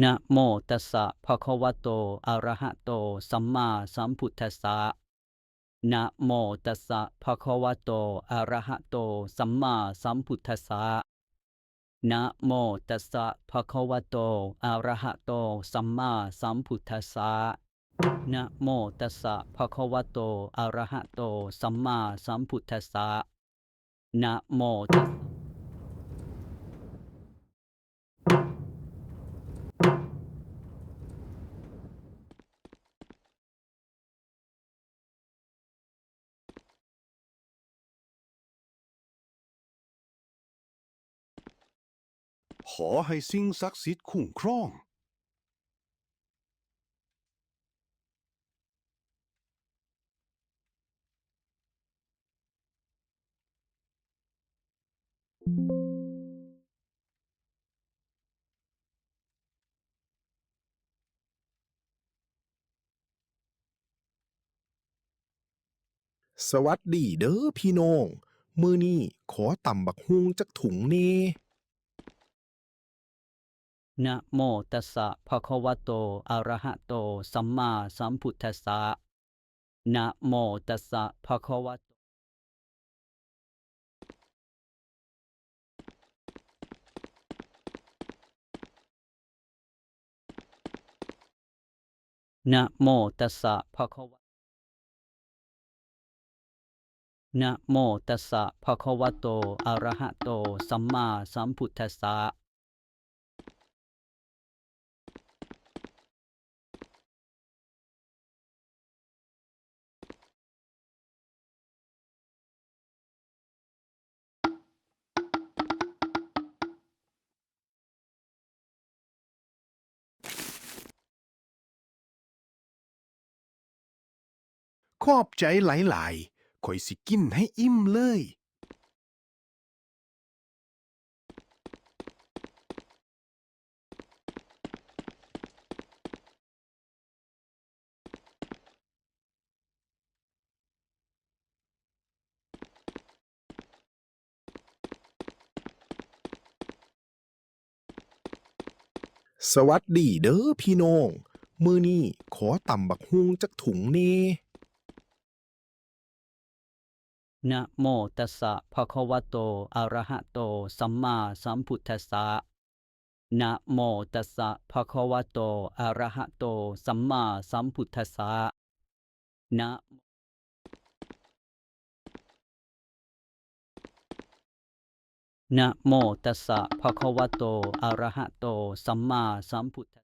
ນະໂມຕັດສະ ພະຄະວະໂຕ ອະຣະຫະໂຕ ສຳມາສຳພຸດທັດສະ. ນະໂມຕັດສະ ພະຄະວະໂຕ ອະຣະຫະໂຕ ສຳມາສຳພຸດທັດສະ. ນະໂມຕັດສະ ພະຄະວະໂຕ ອະຣະຫະໂຕ ສຳມາສຳພຸດທັດສະ. ນະໂມຕັດສະ ພະຄະວະໂຕ ອະຣະຫະໂຕ ສຳມາສຳພຸດທັດສະ. ນະໂມຕັດສະ. ຂໍໃຫ້ສິ່ງສັກສິດຄຸ້ມຄອງ. ສະຫວັດດີເດີພີ່ນ້ອງ, ມື້ນີ້ຂໍຕຳບັກຫຸ່ງຈັກຖົງແດ່. ນະໂມຕັດສະ ພະຄະວະໂຕ ອະຣະຫະໂຕ ສຳມາສຳພຸດທັດສະ. ນະໂມຕັດສະ ພະຄະວະໂຕ. ນະໂມຕັດສະ ພະຄະວະ ນະໂມຕັດສະ ພະຄະວະໂຕ ອະຣະຫະໂຕ ສຳມາສຳພຸດທັດສະ. ຂອບໃຈຫຼາຍໆ, ຂ້ອຍຊິກິນໃຫ້ອີ່ມເລີຍ. ສະຫວັດດີເດີພີ່ນ້ອງ, ມື້ນີ້ຂໍຕຳບັກຫຸ່ງຈັກຖົງແດ່. ນະໂມຕັດສະ ພະຄະວະໂຕ ອະຣະຫະໂຕ ສຳມາສຳພຸດທັດສະ. ນະໂມຕັດສະ ພະຄະວະໂຕ ອະຣະຫະໂຕ ສຳມາສຳພຸດທັດສະ. ນະ ນະໂມຕັດສະ ພະຄະວະໂຕ ອະຣະຫະໂຕ ສຳມາສຳພຸດທະ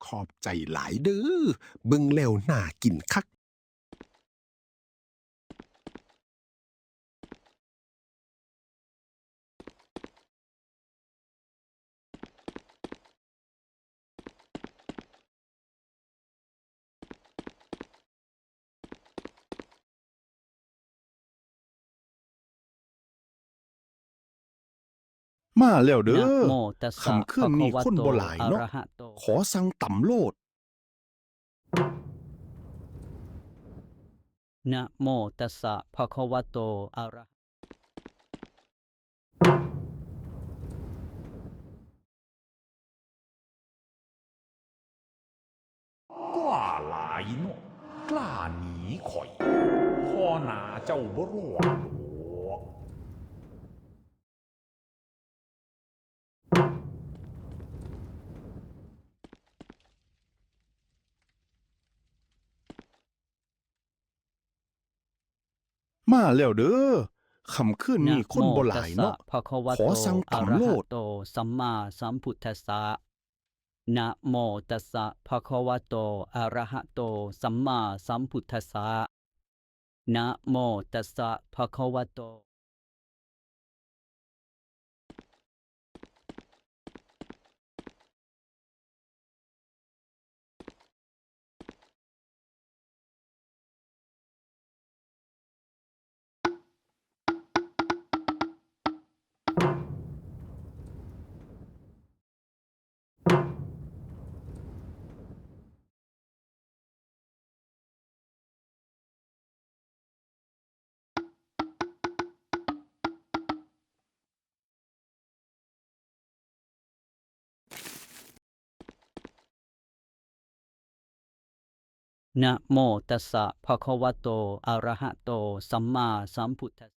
ຂອບໃຈຫຼາຍເດີ້ ເບິ່ງແລ້ວໜ້າກິນຄັກ. ມາແລ້ວເດີ້. ນະໂມຕັດສະ ພະຄະວະໂຕ ອະຣະຫະໂຕ ຄ່ຳຄືນນີ້ຄົນບໍ່ຫຼາຍເນາະ ຂໍສັ່ງຕຳໂລດ. ນະໂມຕັດສະ ພະຄະວະໂຕ ອະຣະຫະ ກ້າຫຼາຍເນາະ ກ້າໜີຂ້ອຍ ພໍໜ້າເຈົ້າບໍ່ລອດດອກ. ມາແລ້ວເດີ້ ຄ່ຳຄືນນີ້ຄົນບໍ່ຫຼາຍເນາະ ຂໍສັ່ງຕຳໂລດ. ນະໂມຕັດສະ ພະຄະວະໂຕ ອະຣະຫະໂຕ ສຳມາສຳພຸດທັດສະ. ນະໂມຕັດສະ ພະຄະວະໂຕ ອະຣະຫະໂຕ ສຳມາສຳພຸດທັດສະ. ນະໂມຕັດສະ ພະຄະວະໂຕ. ນະ ນະໂມຕັດສະ ພະຄະວະໂຕ ອະຣະຫະໂຕ ສຳມາສຳພຸດທັດສະ.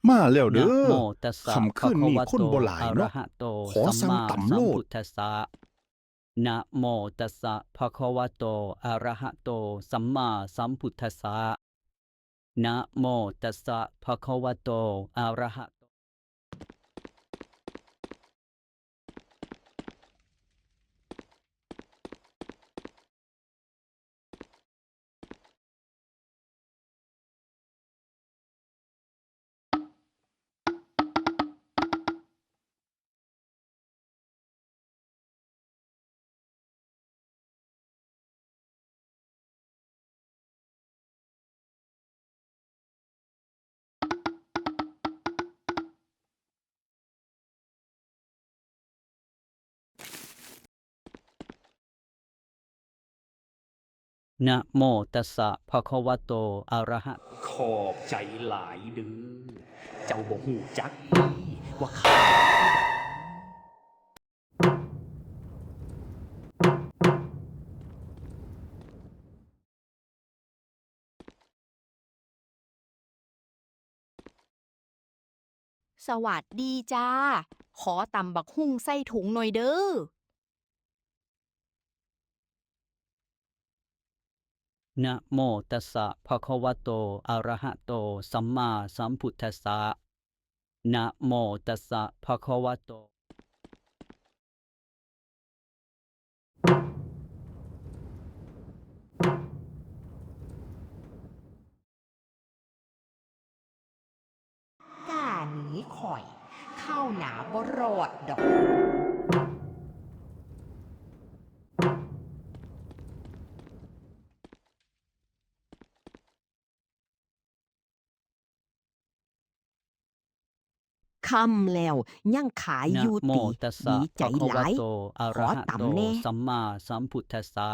ມາແລ້ວເດີ. ນະໂມຕັດສະ ພະຄະວະໂຕ ອະຣະຫະໂຕ ສຳມາສຳພຸດທັດສະ. ນະໂມຕັດສະ ພະຄະວະໂຕ ອະຣະຫະໂຕ ສຳມາສຳພຸດທັດສະ. ນະໂມຕັດສະ ພະຄະວະໂຕ ອະຣະຫະໂຕ. ນະໂມຕັດສະ ພະຄະວະໂຕ ອະຣະຫະ. ຂອບໃຈຫຼາຍເດີ. ເຈົ້າບໍ່ຮູ້ຈັກຕິວ່າຂ້າ ສະຫວັດດີຈ້າ. ຂໍຕຳບັກຫຸ່ງໃສ່ຖົງໜ່ອຍເດີ. ນະໂມຕັດສະ ພະຄະວະໂຕ ອະຣະຫະໂຕ ສຳມາສຳພຸດທັດສະ. ນະໂມຕັດສະ ພະຄະວະໂຕ. ກ້າໜີຂ້ອຍ ຄາວໜ້າບໍ່ລອດດອກ. ຄ່ຳແລ້ວຍັງຂາຍຢູ່ຕິ? ດີໃຈຫຼາຍ. ຂໍຕຳແດ່. ນະໂມຕັດສະ ພະຄະວະໂຕ ອະຣະຫະໂຕ ສຳມາສຳພຸດທັດສະ.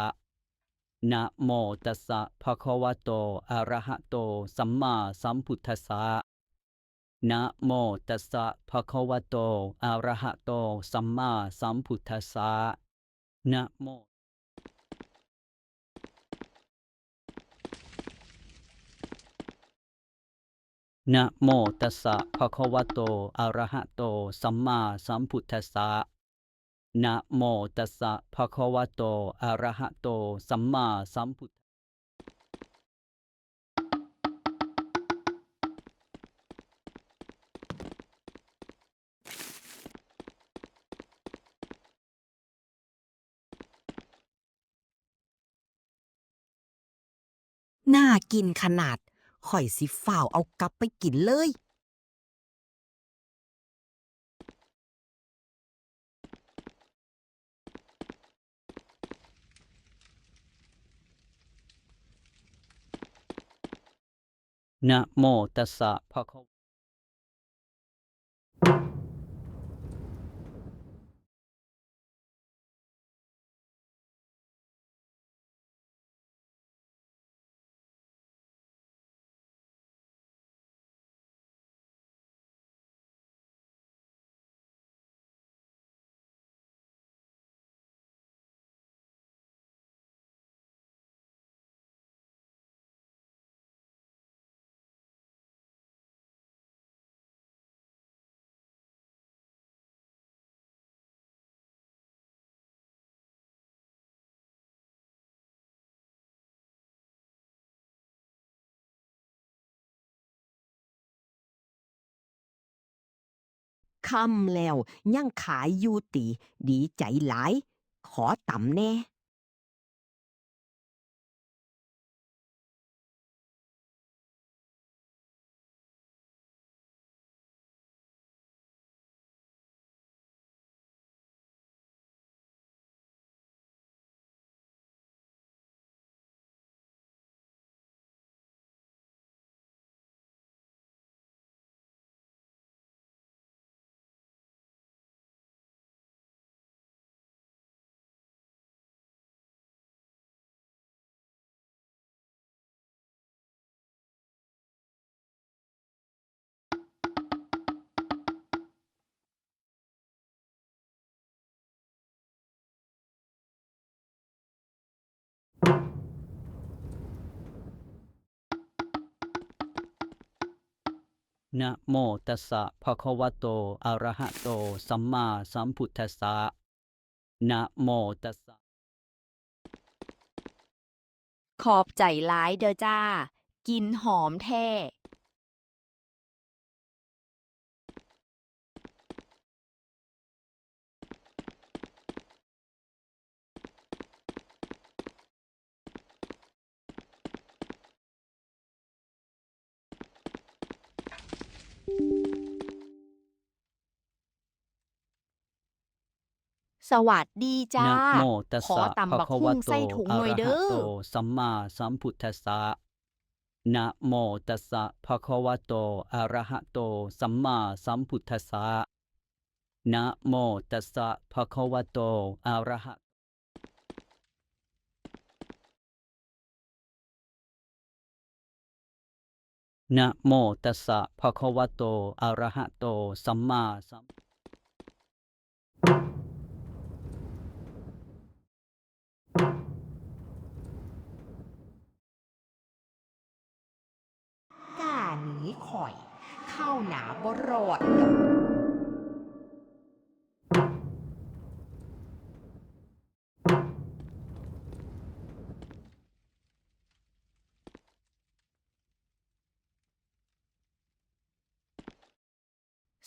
ນະໂມຕັດສະ ພະຄະວະໂຕ ອະຣະຫະໂຕ ສຳມາສຳພຸດທັດສະ. ນະໂມຕັດສະ ພະຄະວະໂຕ ອະຣະຫະໂຕ ສຳມາສຳພຸດທັດສະ. ນະໂມ ນະໂມຕັດສະ ພະຄະວະໂຕ ອະຣະຫະໂຕ ສຳມາສຳພຸດທັດສະ. ນະໂມຕັດສະ ພະຄະວະໂຕ ອະຣະຫະໂຕ ສຳມາສຳພຸດ ໜ້າກິນຂະໜາດ, ຂ້ອຍຊິຟ້າວເອົາກັບໄປກິນເລີຍ. ນະໂມຕັດສະ ພະຄະວະ ຄ່ຳແລ້ວຍັງຂາຍຢູ່ຕິ? ດີໃຈຫຼາຍ. ຂໍຕຳແດ່. ນະໂມຕັດສະ ພະຄະວະໂຕ ອະຣະຫະໂຕ ສຳມາສຳພຸດທັດສະ. ນະໂມຕັດສະ. ຂອບໃຈຫຼາຍເດີຈ້າ ກິ່ນຫອມແທ້. ສະຫວັດດີຈ້າ. ນະໂມຕັດສະ ຂອຕຳບັກຫຸ່ງໃສ່ຖົງໜ່ວຍເດີ. ພະຄະວະໂຕ ອະຣະຫະໂຕ ສຳມາສຳພຸດທັດສະ. ນະໂມຕັດສະ ພະຄະວະໂຕ ອະຣະຫະໂຕ ສຳມາສຳພຸດທັດສະ. ນະໂມຕັດສະ ພະຄະວະໂຕ ອະຣະຫະ ນະໂມຕັດສະ ພະຄະວະໂຕ ອະຣະຫະໂຕ ສຳມາສຳ ກ້າໜີຂ້ອຍ ຄາວໜ້າບໍ່ລອດດອກ.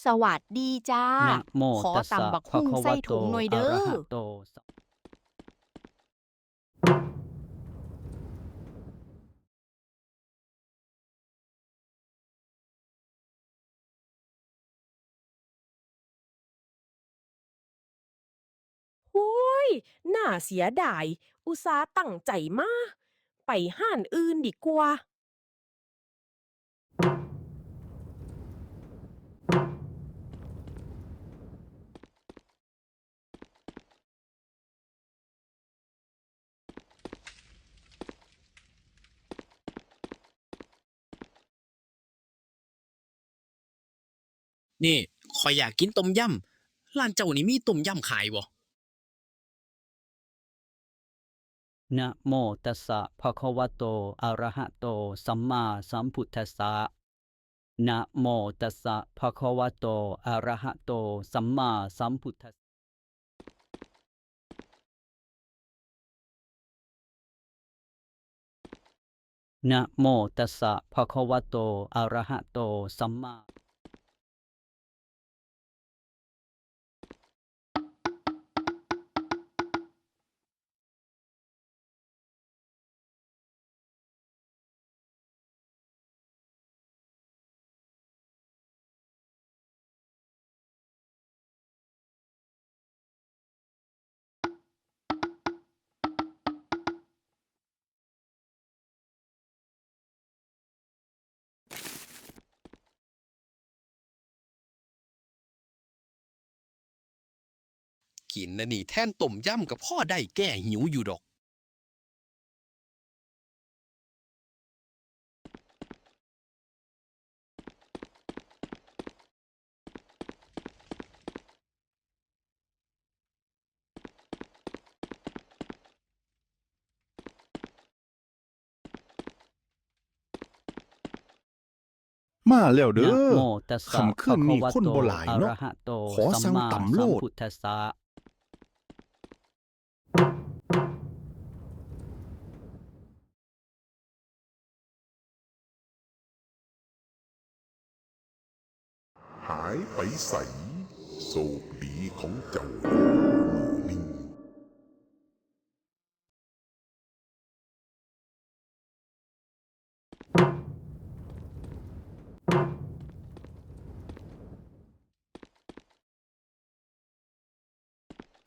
ສະຫວັດດີຈ້າ. ນະໂມຕັດສະ ພະຄະວະໂຕ ອະຣະຫະໂຕ ສຳມາສຳພຸດທັດສະ. ໂອ້ຍ ໜ້າເສຍດາຍ ອຸດສ່າຕັ້ງໃຈມາ. ໄປຮ້ານອື່ນດີກວ່າ. ນີ້ ຂ້ອຍຢາກກິນຕົ້ມຍຳ. ຮ້ານເຈົ້ານີ້ມີຕົ້ມຍຳຂາຍບໍ່? ນະໂມຕັດສະ ພະຄະວະໂຕ ອະຣະຫະໂຕ ສຳມາສຳພຸດທັດສະ. ນະໂມຕັດສະ ພະຄະວະໂຕ ອະຣະຫະໂຕ ສຳມາສຳພຸດທັດສະ. ນະໂມຕັດສະ ພະຄະວະໂຕ ອະຣະຫະໂຕ ສຳມາ ກິນອັນນີ້ແທນຕົ້ມຍຳກໍພໍໄດ້ແກ້ຫິວຢູ່ດອກ. ມາແລ້ວເດີ. ນະໂມຕັດສະ ຄ່ຳຄືນນີ້ຄົນບໍ່ຫຼາຍເນາະ. ພະຄະວະໂຕ ອະຣະຫະໂຕ ຂໍສັ່ງຕຳໂລດ. ສຳມາສຳພຸດທັດສະ. ຫາຍໄປໃສ? ໂຊກດີຂອງເຈົ້າເດີມື້ນີ້.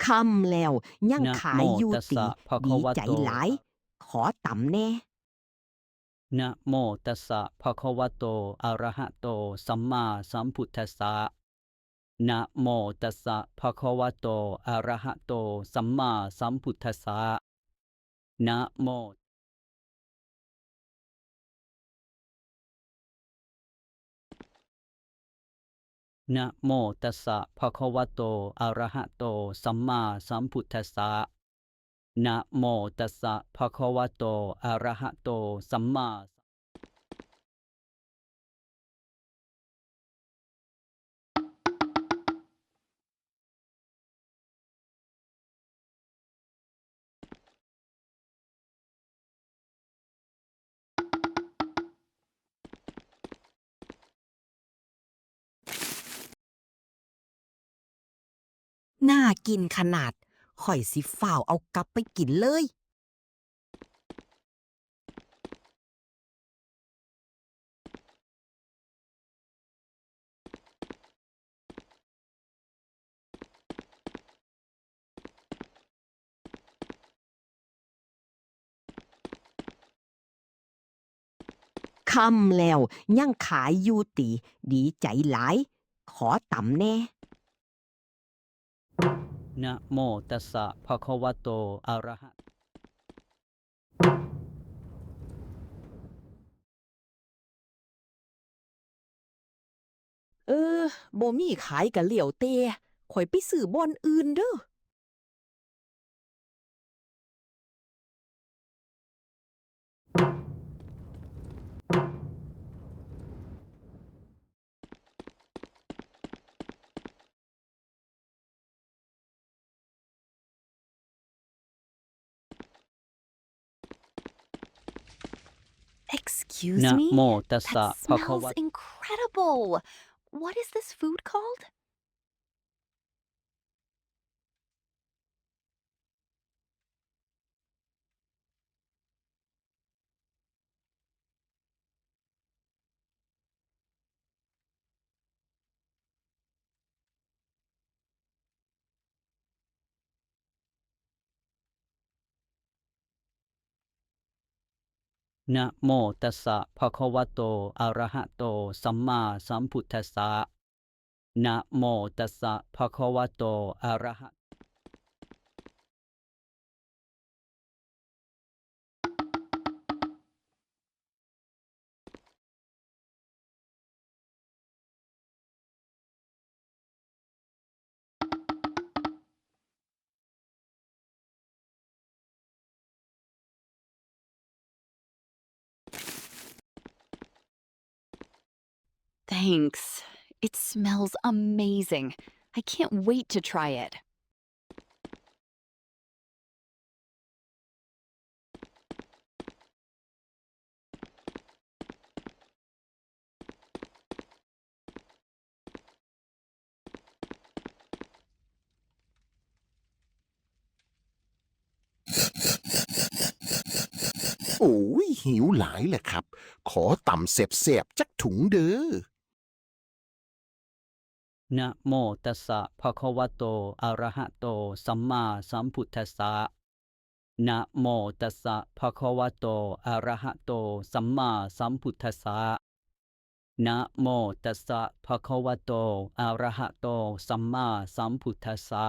ຄ່ຳແລ້ວຍັງຂາຍຢູ່ຕິ? ນະໂມຕັດສະ ພະຄະວະໂຕ ດີໃຈຫຼາຍ ຂໍຕຳແດ່. ນະໂມຕັດສະ ພະຄະວະໂຕ ອະຣະຫະໂຕ ສຳມາສຳພຸດທັດສະ. ນະໂມຕັດສະ ພະຄະວະໂຕ ອະຣະຫະໂຕ ສຳມາສຳພຸດທັດສະ. ນະໂມ ນະໂມຕັດສະ ພະຄະວະໂຕ ອະຣະຫະໂຕ ສຳມາສຳພຸດທັດສະ. ນະໂມຕັດສະ ພະຄະວະໂຕ ອະຣະຫະໂຕ ສຳມາ ໜ້າກິນຂະໜາດ, ຂ້ອຍຊິຟ້າວເອົາກັບໄປກິນເລີຍ. ຄ່ຳແລ້ວຍັງຂາຍຢູ່ຕິ? ດີໃຈຫຼາຍ, ຂໍຕຳແດ່. ນະໂມຕັດສະ ພະຄະວະໂຕ ອະຣະຫະ ເອີ ບໍ່ມີຂາຍກະແລ້ວແຕ່, ຂ້ອຍໄປຊື້ບ່ອນອື່ນເດີ້. Excuse me? ນະໂມຕັດສະ That ພະຄະວະ smells incredible! What is this food called? ນະໂມຕັດສະ ພະຄະວະໂຕ ອະຣະຫະໂຕ ສຳມາສຳພຸດທັດສະ. ນະໂມຕັດສະ ພະຄະວະໂຕ ອະຣະຫະ Thanks. It smells amazing. I can't wait to try it. ໂອ້ຍ ຫິວຫຼາຍແຫຼະຄັບ. ຂໍຕຳແຊບໆຈັກຖົງເດີ້. ນະໂມຕັດສະ ພະຄະວະໂຕ ອະຣະຫະໂຕ ສຳມາສຳພຸດທັດສະ. ນະໂມຕັດສະ ພະຄະວະໂຕ ອະຣະຫະໂຕ ສຳມາສຳພຸດທັດສະ. ນະໂມຕັດສະ ພະຄະວະໂຕ ອະຣະຫະໂຕ ສຳມາສຳພຸດທັດສະ.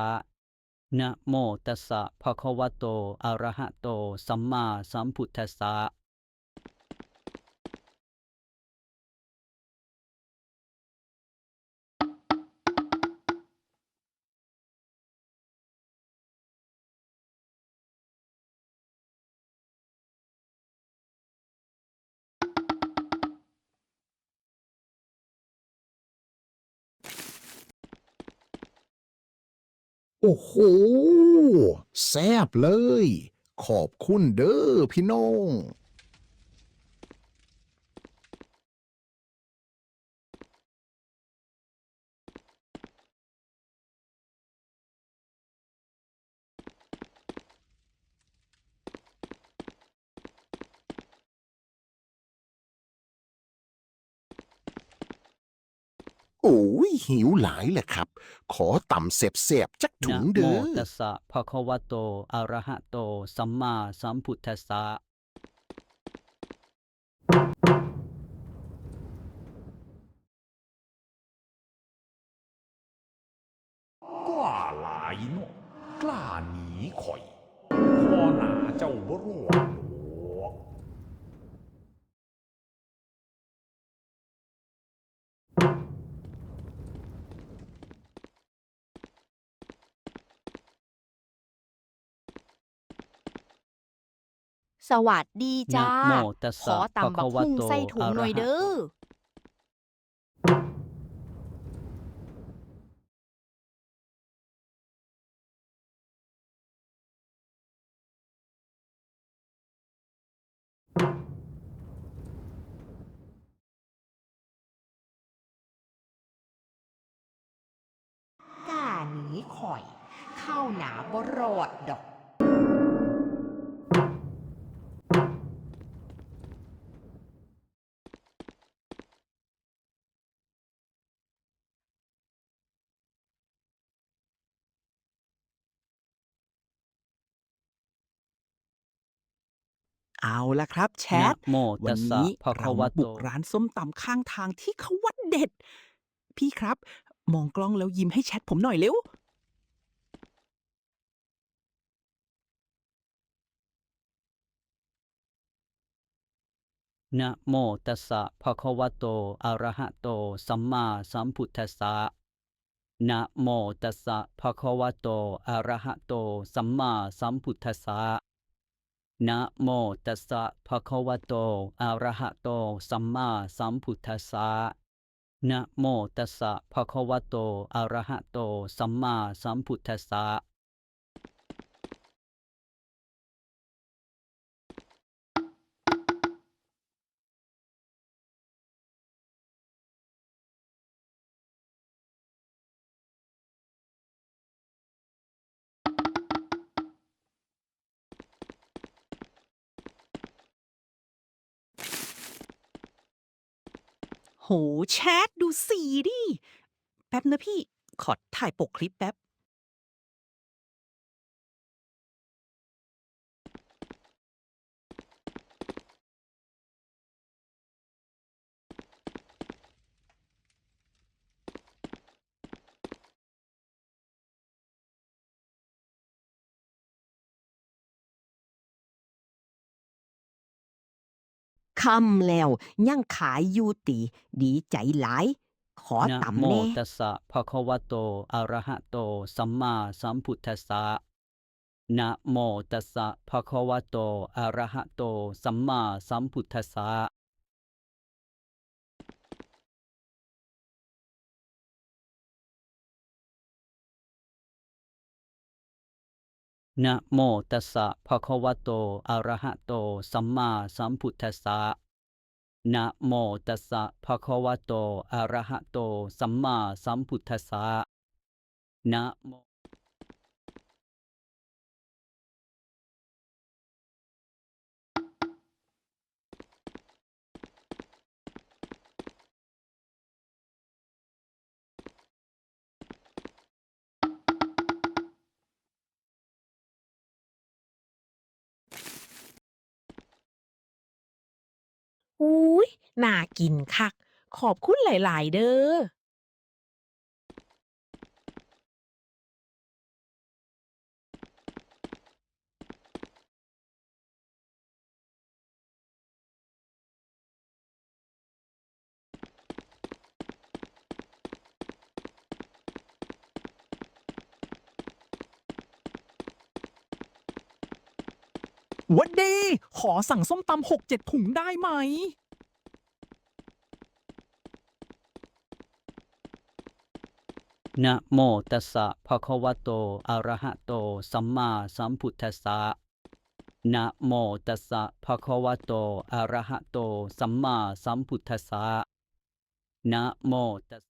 ນະໂມຕັດສະ ພະຄະວະໂຕ ອະຣະຫະໂຕ ສຳມາສຳພຸດທັດສະ. ໂອ້ໂຫ ແຊບເລີຍ. ຂອບຄຸນເດີ້ພີ່ນ້ອງ. ໂອ້ຍ ຫິວຫຼາຍແຫຼະຄັບ. ຂໍຕຳແຊບໆຈັກຖົງເດີ້. ນະໂມຕັດສະ ພະຄະວະໂຕ ອະຣະຫະໂຕ ສຳມາສຳພຸດທັດສະ. ກ້າຫຼາຍເນາະ, ກ້າໜີຂ້ອຍ, ພໍໜ້າເຈົ້າບໍ່ລອດດອກ. ໂ ສະຫວັດດີຈ້າ. ຂໍຕຳບັກຫຸ່ງໃສ່ຖົງໜ່ອຍເດີ້. ກ້າໜີຂ້ອຍ ຄາວໜ້າບໍ່ລອດດອກ. ເອົາລະຄັບແຊັດ, ວັນນີ້ເຮົາມາບຸກຮ້ານສົ້ມຕຳຂ້າງທາງທີ່ເຂົາວ່າເດັດ. ພີ່ຄັບ, ມອງກ້ອງແລ້ວຍິ້ມໃຫ້ແຊັດຜົມໜ້ອຍເລັວ. ນະໂມຕັດສະ ພະຄະວະໂຕ ອະລະຫະໂຕ ສຳມາສຳພຸດທັດສະ. ນະໂມຕັດສະ ພະຄະວະໂຕ ອະລະຫະໂຕ ສຳມາສຳພຸດທັດສະ. ນະໂມຕັດສະ ພະຄະວະໂຕ ອະລະຫະໂຕ ສຳມາສຳພຸດທັດສະ. ນະໂມຕັດສະ ພະຄະວະໂຕ ອະລະຫະໂຕ ສຳມາສຳພຸດທັດສະ. ໂຫ ແຊັດ ດູສີດິ. ແປັບນະພີ່ ຂໍຖ່າຍປົກຄລິບແປັບ. ຄ່ຳແລ້ວຍັງຂາຍຢູ່ຕິ? ດີໃຈຫຼາຍ. ຂໍຕຳແດ່. ນະໂມຕັດສະ ພະຄະວະໂຕ ອະລະຫະໂຕ ສຳມາສຳພຸດທັດສະ. ນະໂມຕັດສະ ພະຄະວະໂຕ ອະລະຫະໂຕ ສຳມາສຳພຸດທັດສະ. ນະໂມຕັດສະ ພະຄະວະໂຕ ອະລະຫະໂຕ ສຳມາສຳພຸດທັດສະ. ນະໂມຕັດສະ ພະຄະວະໂຕ ອະລະຫະໂຕ ສຳມາສຳພຸດທັດສະ. ນະໂມ ອຸ້ຍ ໜ້າກິນຄັກ. ຂອບຄຸນຫຼາຍໆເດີ້. ຫວັດດີ ຂໍສັ່งส้มตำหกเจ็ดถุงได้ไหม? ນະໂມຕັດສະ ພະຄະວະໂຕ ອະລະຫະໂຕ ສຳມາສຳພຸດທັດສະ. ນະໂມຕັດສະ ພະຄະວະໂຕ ອະລະຫະໂຕ ສຳມາສຳພຸດທັດສະ. ນະໂມຕັດ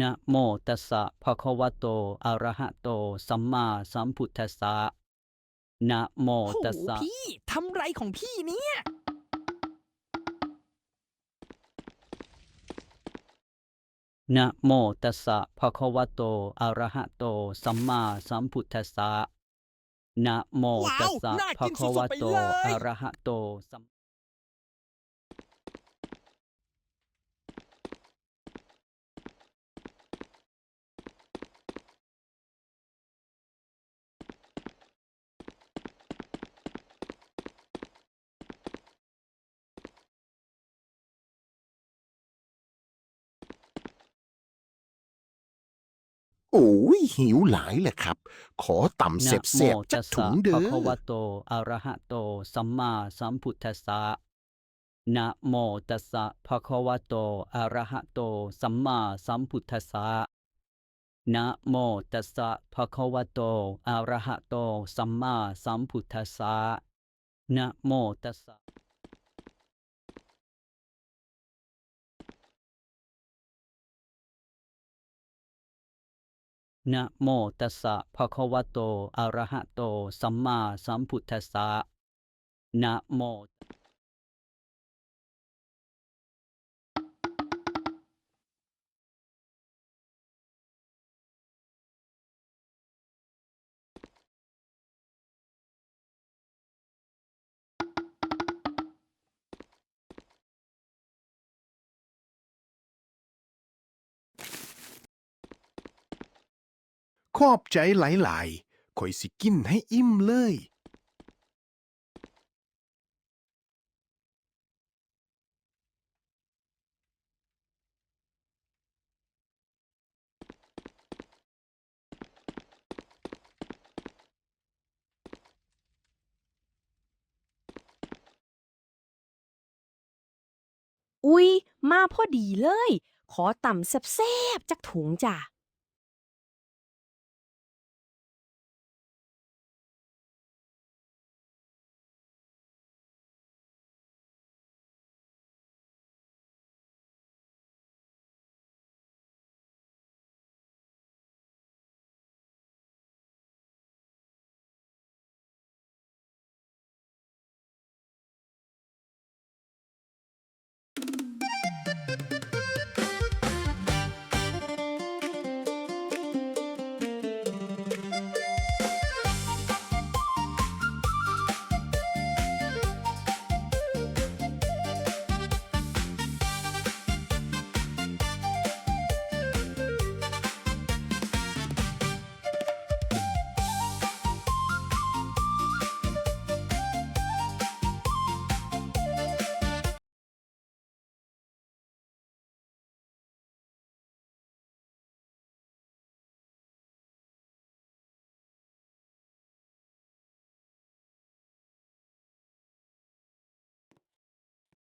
ນະໂມຕັດສະ ພະຄະວະໂຕ ອະລະຫະໂຕ ສຳມາສຳພຸດທັດສະ. ນະໂມຕັດສະ ໂห พี่ ทำไรของพี่เนี่ย? ນະໂມຕັດສະ ພະຄະວະໂຕ ອະລະຫະໂຕ ສຳມາສຳພຸດທັດສະ. ນະໂມຕັດສະ ພະຄະວະໂຕ ອະລະຫະໂຕ ສຳ ໂອ້ຍ ຫິວຫຼາຍແຫຼະຄັບ. ຂໍຕຳແຊບໆຈັກຖົງເດີ້. ນະໂມຕັสสะ ภะคะวะโต อะระหะโต สัมมาสัมพุทธัสสะ ນະໂມຕັสสะ ภะຄະວະໂຕ ອະລະຫະໂຕ ສຳມາສຳພຸດທັດສະ ນະໂມຕັດສະ ພະຄະວະໂຕ ອະລະຫະໂຕ ສຳມາສຳພຸດທັດສະ ນະໂມຕັດສະ ນະໂມຕັດສະ ພະຄະວະໂຕ ອະລະຫະໂຕ ສຳມາສຳພຸດທັດສະ ນະໂມ ຂອບໃຈຫຼາຍໆ, ຂ້ອຍຊິກິນໃຫ້ອີ່ມເລີຍ. ອຸຍ, ມາພໍດີເລີຍ. ຂໍຕຳແຊບໆຈັກຖົງຈ້າ.